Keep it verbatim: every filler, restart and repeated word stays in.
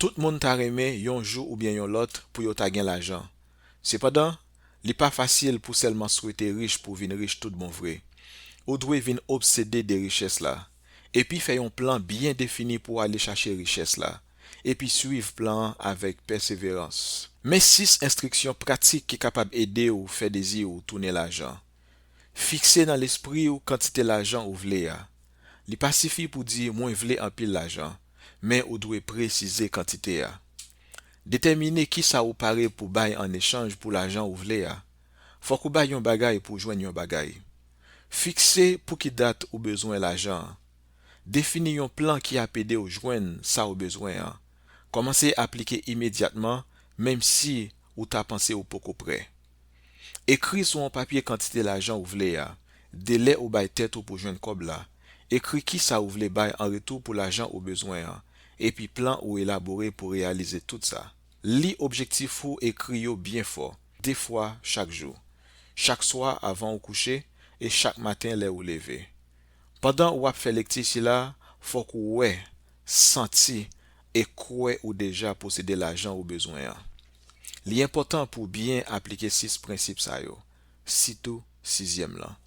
Tout moun ta renmen yon jou oubyen yon lòt pou yo ta gen lajan. Sepandan, li pa fasil pou sèlman swete rich pou vin rich tout bon vre. Ou dwe vin obsede de richès la, epi fè yon plan byen defini pou w ale chache richès la, epi swiv plan an avèk pèseverans. Men sis enstriksyon pratik ki kapab ede w fè dezi w tounen lajan. Fikse nan lespri w kantite lajan ou vle a. Li pa sifi pou di, "Mwen vle anpil lajan," men ou dwe presize kantite a. Detèmine kisa ou pare pou bay an echanj pou lajan ou vle a. Fòk ou bay yon bagay pou w jwenn yon bagay. Fikse pou ki dat ou bezwen lajan an. Defini yon plan ki ap ede w jwenn sa ou bezwen an. Kòmanse aplike imedyatman, menm si ou ta panse ou poko prè. Ekri sou yon papye kantite lajan ou vle a, delè ou bay tèt ou pou jwenn kòb la. Ekri kisa ou vle bay an retou pou lajan ou bezwen an, epi plan ou elabore pou reyalize tout sa. Li objektif ou, ekri yo byen fò, de fwa chak jou, chak swa avan ou kouche e chak maten lè ou leve. Pandan w ap fè lekti sila, fòk ou wè, santi e kwè ou deja posede lajan ou bezwen an. Li enpòtan pou w byen aplike sis prensip sa yo, sitou sizyèm lan.